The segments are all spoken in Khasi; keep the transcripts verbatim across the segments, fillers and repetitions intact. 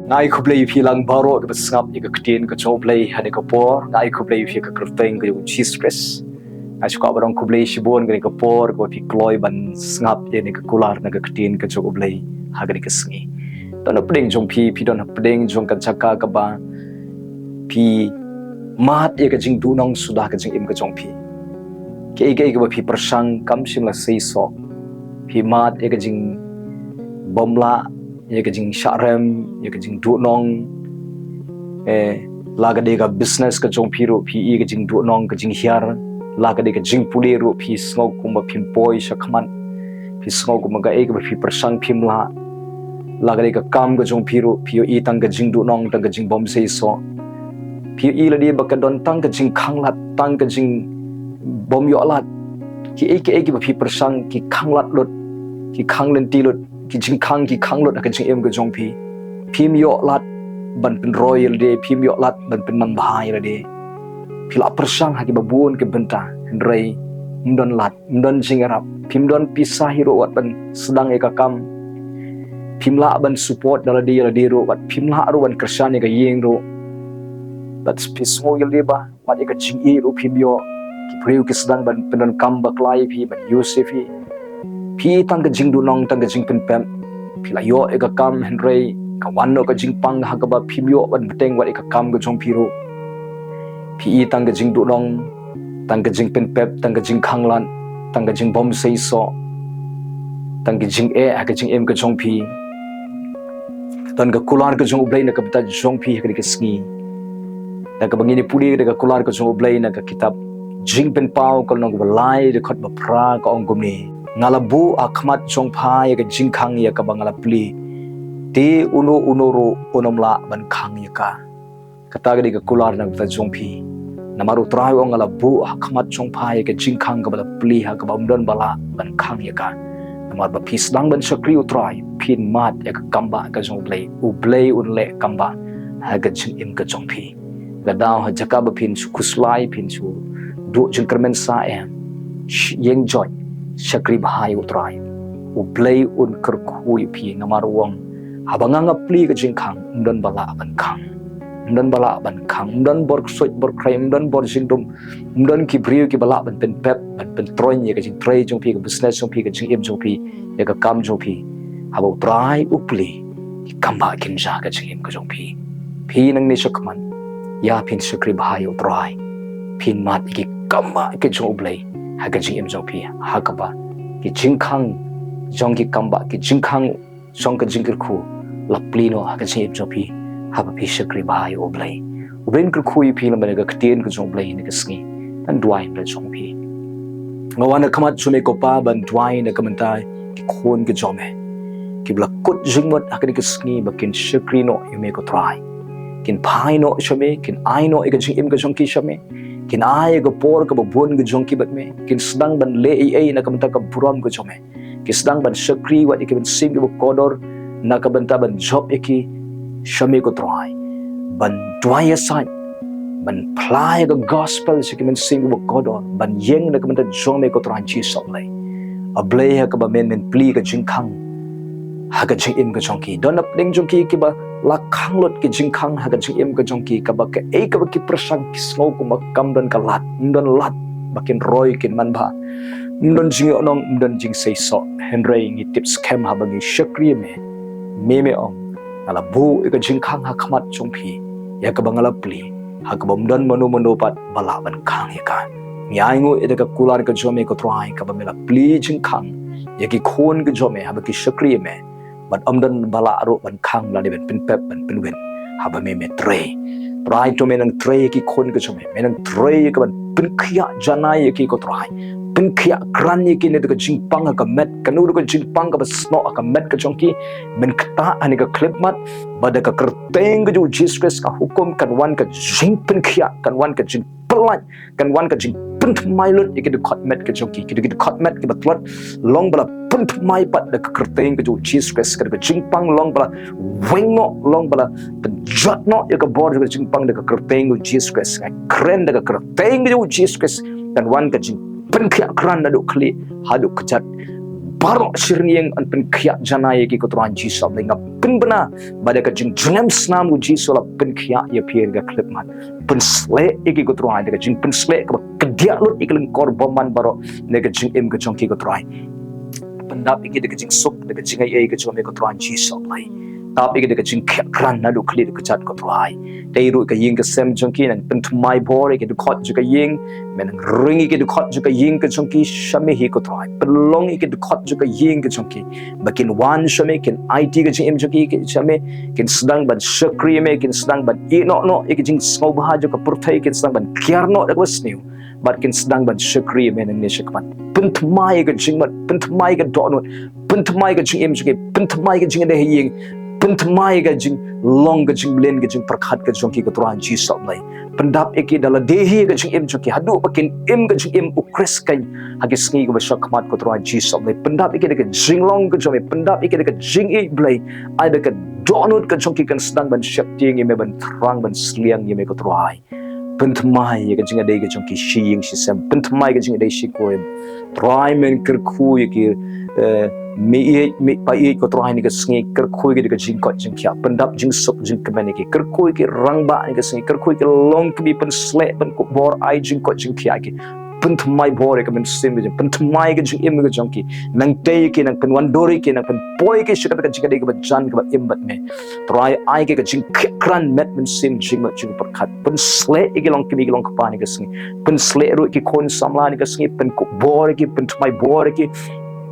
Nga ai khublei ïa phi lang baroh kiba sngap ïa ka ktien ka jong U Blei ha kane ka por. Nga ai khublei ïa phi ha ka kyrteng ka jong U Jisu Khrist. Nga shu kwah ban ong khublei shibun ha kane ka por kaba phi kloi ban sngap ïa kane ka kular na ka ktien ka jong U Blei ha kane ka sngi. Don hapdeng jong phi, phi don hapdeng jong ka jaka kaba phi mad ïa ka jingduhnong suda ka jingim ka jong phi. Kiei kiei kiba phi pyrshang kam shym la seisoh. Phi mad ïa ka jingbymlah, ïa ka jingshah rem, ïa ka jingduhnong. Eh, la ka dei ka business ka jong phi ruh phi ïohi ka jingduhnong, ka jinghiar. La ka dei ka jingpule ruh phi sngew kumba phim poi shakhmat. Phi sngew kumba kaei kaba phi pyrshang phim lah. La ka dei ka kam ka jong phi ruh phi ïohi tang ka jingduhnong, tang ka jingbymseisoh. Phi ïohi lade ba ka don tang ka jingkhanglad, tang ka jingbymïohlad. Kiei kiei kiba phi pyrshang ki khanglad lut, ki khanglynti lut, ki jingkhang ki khang lut ha ka jingim ka jong phi. Phim ïohlad ban pynroi ïa lade, phim ïohlad ban pynman bha ïa lade. Phi la pyrshang ha kiba bun ki bynta, hynrei ym don lad, ym don jingïarap. Phim don pisa hi ruh wat ban sdang ïa ka kam. Phim lah ban support da lade ïa lade ruh, wat phim lah ruh ban kyrshan ïa ka ïing ruh. Bad phi sngew ïa lade ba wat ïa ka jingïeit ruh phim ïoh. Ki briew ki sdang ban pyndonkam bakla ïa phi, ban use ïa phi. Phi tang ka jingduhnong, tang ka jingpynpep. Phi la ïoh ïa ka kam, hynrei ka wan noh ka jingpang ha kaba phim ïoh ban bteng wat ïa ka kam ka jong phi ruh. Phi tang ka jingduhnong, tang ka jingpynpep, tang ka jingkhanglad, tang ka jingbymseisoh, tang ka jingeh ha ka jingim ka jong phi. Don ka kular ka jong U Blei na ka bynta jong phi ha kane ka sngi. Da kaba ngin ïa pule da ka kular ka jong U Blei na ka kitab Jingpynpaw ka lynnong kaba lai, dkhot ba phra, ka ong kumne: Nga la buh ha khmat jong pha ïa ka jingkhang ïa kaba nga la plie. Te uno uno ruh un ym lah ban khang ïa ka. Kata ka dei ka kular na ka bynta jong phi. Namar U Trai u ong, nga la buh ha khmat jong pha ïa ka jingkhang kaba la plie ha kaba ym don ba lah ban khang ïa ka. Namar ba phi sdang ban shakri U Trai, phin mad ïa ka kambah ka jong U Blei. U Blei un leh kambah ha ka jingim ka jong phi. Ka daw ha jaka ba phin shu khuslai, phin shu duh jingkyrmen sa em, sh-, ïeng joit, shakri bha ïa U Trai. U Blei un kyrkhu ïa phi, namar u ong, haba nga nga plie ka jingkhang, ym don ba lah ban khang. Ym don ba lah ban khang, ym don bor ksuid bor khrei, ym don bor jingdum, ym don ki briew kiba lah ban pynpep, ban pyntroiñ ïa ka jingtrei jong phi, ka business jong phi, ka jingim jong phi, ïa ka kam jong phi. Haba U Trai u plie, ki kambah kin jia ha ka jingim ka jong phi. Phi nangne shakhmat, ïa phin shakri bha ïa U Trai. Phin mad ïa ki kambah ki jong U Blei ha ka jingim jong phi, ha kaba ki jingkhang jong ki kambah, ki jingkhang jong ka jingkyrkhu la plie noh ha ka jingim jong phi, haba phi shakri bha ïa U Blei. U Blei un kyrkhu ïa phi lem bad ka ktien ka jong U Blei ha kane ka sngi. Ngan duwai na ka bynta jong phi. Nga wan ha khmat jong me ko Pa ban duwai na ka bynta ki khun ki jong me, kiba la kut jingmut ha kane ka sngi ba kin shakri noh ïa me ko Trai. Kin phai noh sha me, kin ai noh ïa ka jingim ka jong ki sha me. Kin ai ïa ka por kaba bun ka jong ki bad me. Kin sdang ban leh ei ei na ka bynta ka burom ka jong me. Ki sdang ban shakri wat ïa ki mynsiem kiba kordor na ka bynta ban jop ïa ki sha me ko Trai. Ban duwai ïasaid, ban phla ïa ka gospel sha ki mynsiem kiba kordor, ban ïeng na ka bynta jong me ko Trai Jisu U Blei. A Blei, ha kaba men, men plie ka jingkhang ha ka jingim ka jong ki. Don hapdeng jong ki kiba la khang lut ki jingkhang ha ka jingim ka jong ki, kaba kaei kaba ki pyrshang ki sngew kumba kam don ka lad, ym don lad ba kin roi, kin man bha. Ym don jingïohnong, ym don jingseisoh. Hynrei ngi tip skhem haba ngi shakri ïa me, me me ong, nga la buh ïa ka jingkhang ha khmat jong phi, ïa kaba nga la plie, ha kaba ym don mano mano pat ba lah ban khang ïa ka. Ngi ainguh ïa ka kular ka jong me ko Trai, kaba me la plie jingkhang ïa ki khun ki jong me haba ki shakri ïa me. Bad ym don ba lah ruh ban khang lane ban pynpep, ban pynwin haba me me trei. Trai, to me nang trei ïa ki khun ki jong me, me nang trei ïa ka ban pynkhiah janai ïa ki ko Trai. Pynkhiah krat ïa ki na ka jingpang ha ka met, kano ruh ka jingpang kaba snoh ha ka met ka jong ki, men ktah ha kane ka khyllipmat, ba da ka kyrteng ka jong U Jisu Khrist ka hukum, kan wan ka jingpynkhiah, kan wan ka jingpyllait, kan wan ka jingpynthymmai lut ïa ki dkhot met ka jong ki, ki dkhot met kiba tlot, long ba la pynthymmai pat da ka kyrteng ka jong U Jisu Khrist, ka jingpang long ba la weng noh, long ba la pynjot noh ïa ka bor jong ka jingpang da ka kyrteng ka jong U Jisu Khrist. Nga kren da ka kyrteng ka jong U Jisu Khrist, kan wan ka jingpynkhiah krat naduh khlieh haduh kjat. Baroh shi rynïeng yn pynkhiah janai ïa ki ko Trai Jisu, nga jingbna, ba da ka jingjngem snam u Jisu la pynkhiah ïa phi ha ka khyllipmat. Pynshlei ïa ki ko Trai da ka jingpynshlei kaba kdiah lut ïa ki lyngkor bymman baroh na ka jingim ka jong ki ko Trai. Pyndap ïa ki da ka jingsuk, da ka jingaiei ka jong me ko Trai Jisu Blei. Tap ïa ki da ka jingkhiah krat naduh khlieh haduh kjat ko Trai. Tei ruh ka ïing ka sem jong ki, nang pynthymmai bor ïa ki dkhot jong ka ïing, me nang ring ïa ki dkhot jong ka ïing ka jong ki sha me hi ko Trai. Pynlong ïa ki dkhot jong ka ïing ka jong ki ba kin wan sha me, kin aiti ka jingim jong ki sha me, kin sdang ban shakri ïa me, kin sdang ban ïehnoh noh ïa ka jingsngewbha jong ka pyrthei, kin sdang ban kiar noh da kaba sniew. Bad kin sdang ban shakri ïa me nangne shakhmat. Pynthymmai ïa ka jingmut, pynthymmai ïa ka dohnud, pynthymmai ïa ka jingim jong ki, pynthymmai ïa ka jingïadei ha ïing, pynthymmai ïa ka jinglong ka jingmlien ka jingpyrkhat ka jong ki ko Trai Jisu Blei. Pyndap ïa ki da lade hi ïa ka jingim jong ki haduh ba kin im ka jingim u Khrist keiñ ha ki sngi kiba shakhmat ko Trai Jisu Blei. Pyndap ïa ki da ka jinglong ka jong me, pyndap ïa ki da ka jingïeit Blei. Ai ba ka dohnud ka jong ki kan sdang ban sheptieng ïa me, ban thrang ban sliang ïa me ko Trai. Pynthymmai ïa ka jingïadei ka jong ki shi ïing shi sem. Pynthymmai ïa ka jingïadei shi kurim. Trai men kyrkhu ïa ki, eh, meiieit, meipaïeit ko Trai ha kane ka sngi. Kyrkhu ïa ki da ka jingkoit jingkhiah. Pyndap jingsuk jingkmen ïa ki. Kyrkhu ïa ki rangbah ha kane ka sngi. Kyrkhu ïa ki long kmie, pynshlei, pynkup bor, ai jingkoit jingkhiah ïa ki. Pynthymmai bor ïa ka mynsiem ka jong, pynthymmai ïa ka jingim ka jong ki. Nang tei ïa ki, nang pynwandur ïa ki, nang pynpoi ïa ki sha kata ka jingïadei kaba jan kaba im bad me. Trai ai ïa ki ka jingkhiah krat met mynsiem jingmut jingpyrkhat. Pynshlei ïa ki long kmie ki long kpa ha kane ka sngi. Pynshlei ruh ïa ki khun samla ha kane ka sngi. Pynkup bor ïa ki, pynthymmai bor ïa ki.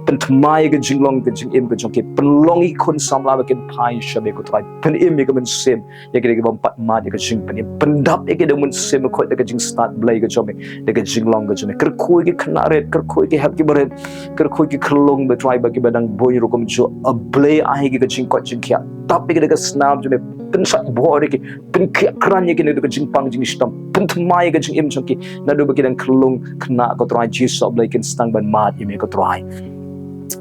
Pynthymmai ïa ka jinglong ka jingim ka jong ki. Pynlong ïa ki khun samla ba kin phai sha me ko Trai. Pynim ïa ka mynsiem ïa ki da kaba ym pat mad ïa ka jingpynim. Pyndap ïa ki da u Mynsiem Bakhuid da ka jingstad Blei ka jong me, da ka jinglong ka jong me. Kyrkhu ïa ki khynnah rit, kyrkhu ïa ki hep ki barit, kyrkhu ïa ki khyllung ba Trai ba kiba dang bun rukom juh. A Blei ai ïa ki ka jingkoit jingkhiah. Tap ïa ki da ka snam jong me, pynshait bor ïa ki, pynkhiah krat ïa ki naduh ka jingpang jingshitom. Pynthymmai ïa ka jingim jong ki naduh ba ki dang khyllung khynnah ko Trai Jisu Blei, kin sdang ban mad ïa me ko Trai.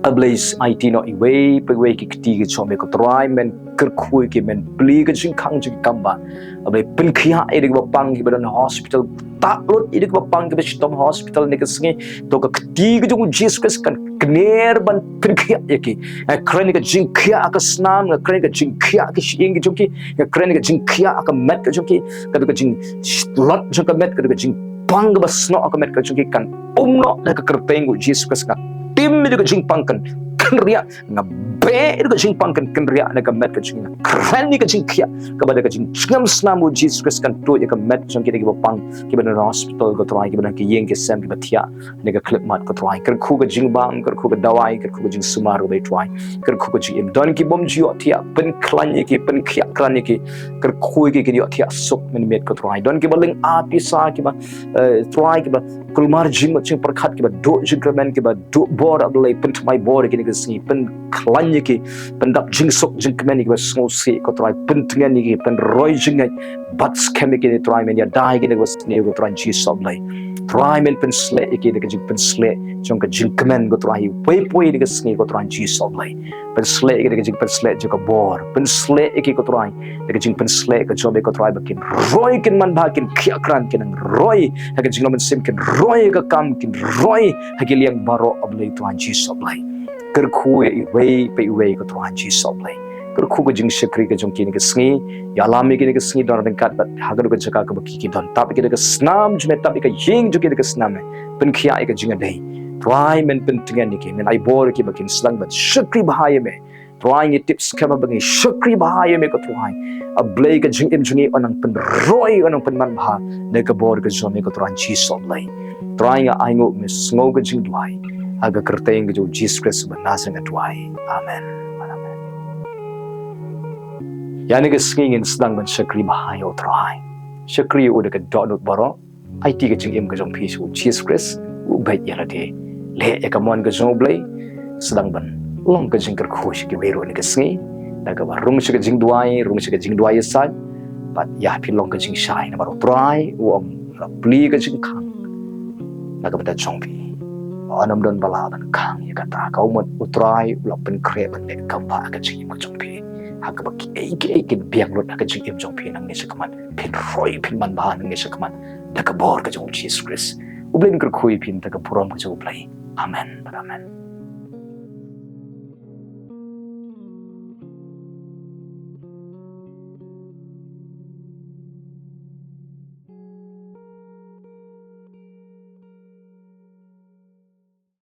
A Blei aiti noh iwei pa iwei ki kti ki jong me ko Trai, men kyrkhu ïa ki, men plie ka jingkhang jong ki kam ba. A Blei pynkhiah ïa ki da kiba pang kiba don hospital, tap lut ïa ki da kiba pang kiba shitom hospital ha kane ka sngi. To ka kti ka jong u Jisu Khrist kan kner ban pynkhiah ïa ki. Nga kren ïa ka jingkhiah ha ka snam, nga kren ïa ka jingkhiah ha ka shyieng ka jong ki, nga kren ïa ka jingkhiah ha ka met ka jong ki, ka don ka jingshlot jong ka met, ka don ka jingpang kaba snoh ha ka met ka jong ki, kan um noh da ka kyrteng u Jisu Khrist. Nga tim ïa ka jingpang kan kynriah, nga beh ïa ka jingpang kan kynriah na ka met ka jong ki. Nga kren ïa ka jingkhiah kaba da ka jingngam snam u Jisu Khrist kan tuid ïa ka met jong ki da kiba pang, kiba na hospital ko Trai, kiba na ki ïing ki sem kiba thiah ha kane ka khyllipmat ko Trai. Kyrkhu ka jingbam, kyrkhu ka dawai, kyrkhu ka jingsumar ko Blei Trai. Kyrkhu ka jingim. Don ki bym ju ïohthiah, pynkhlaiñ ïa ki, pynkhiah krat ïa ki. Kyrkhu ïa ki kin ïohthiah suk mynmiet ko Trai. Don kiba lyngkha pisa kiba, eh, Trai kiba kulmar jingmut jingpyrkhat, kiba duh jingkyrmen, kiba duh bor, A Blei pynthymmai bor ïa ki ha kane ka sngi, pynkhlaiñ ïa ki, pyndap jingsuk jingkmen ïa ki ba sngewsih ko Trai, pyntngen ïa ki, pynroi jingngeit, bat skhem ïa ki Trai, men ïada ïa ki ha kane ka sngi ko Trai Jisu Blei. Trai men pynshlei ïa ki da ka jingpynshlei jong ka jingkmen ko Trai, iwei pa iwei ha kane ka sngi ko Trai Jisu Blei. Pynshlei ïa ki da ka jingpynshlei jong ka bor. Pynshlei ïa ki ko Trai da ka jingpynshlei ka jong me ko Trai ba kin roi kin manbha, kin khiah krat, kin nang roi ha ka jinglong mynsiem, kin roi ha ka kam, kin roi ha ki liang baroh A Blei Trai Jisu Blei. Kyrkhu ïa iwei pa iwei ko Trai Jisu Blei. Kyrkhu ka jingshakri ka jong ki ha kane ka sngi. Ïalam ïa ki ha kane ka sngi don ryngkat bad ha kano ka jaka kaba ki ki don. Tap ïa ki da ka snam jong me, tap ïa ka ïing jong ki da ka snam me. Pynkhiah ïa ka jingïadei. Trai men pyntngen ïa ki, men ai bor ïa ki ba kin sdang ban shakri bha ïa me. Trai ngi tip skhem ba ngi shakri bha ïa me ko Trai. A Blei ka jingim jong ngi yn nang pynroi, yn nang pynmanbha da ka bor ka jong me ko Trai Jisu Blei. Trai nga ainguh, me sngew ka jingduwai ha ka kyrteng ka jong u Jisu Khrist ba Nasaret nga duwai. Amen. Amen. Ïa kane ka sngi ngin sdang ban shakri bha ïa u Trai. Shakri ïa u da ka dohnud baroh. Aiti ka jingim ka jong phi sha u Jisu Khrist, u beit ïa lade. Leh ïa ka mon ka jong u Blei, sdang ban long ka jingkyrkhu sha kiwei ruh ha kane ka sngi. Da kaba rung sha ka jingduwai, rung sha ka jingduwai ïasaid. Bad ïa phi long ka jingshai namar u Trai u ong la plie ka jingkhang na ka bynta jong phi. Ba yn ym don ba lah ban khang ïa kata. Ka mut u Trai u la pynkhreh ban leh kam ba ha ka jingim ka jong phi. Ha kaba kiei kiei kin biang lut ha ka jingim jong phi nangne shakhmat. Phin roi phin manbha nangne shakhmat da ka bor ka jong u Jisu Khrist. U Blei un kyrkhu ïa phi na ka bynta ka burom ka jong u Blei. Amen. Amen.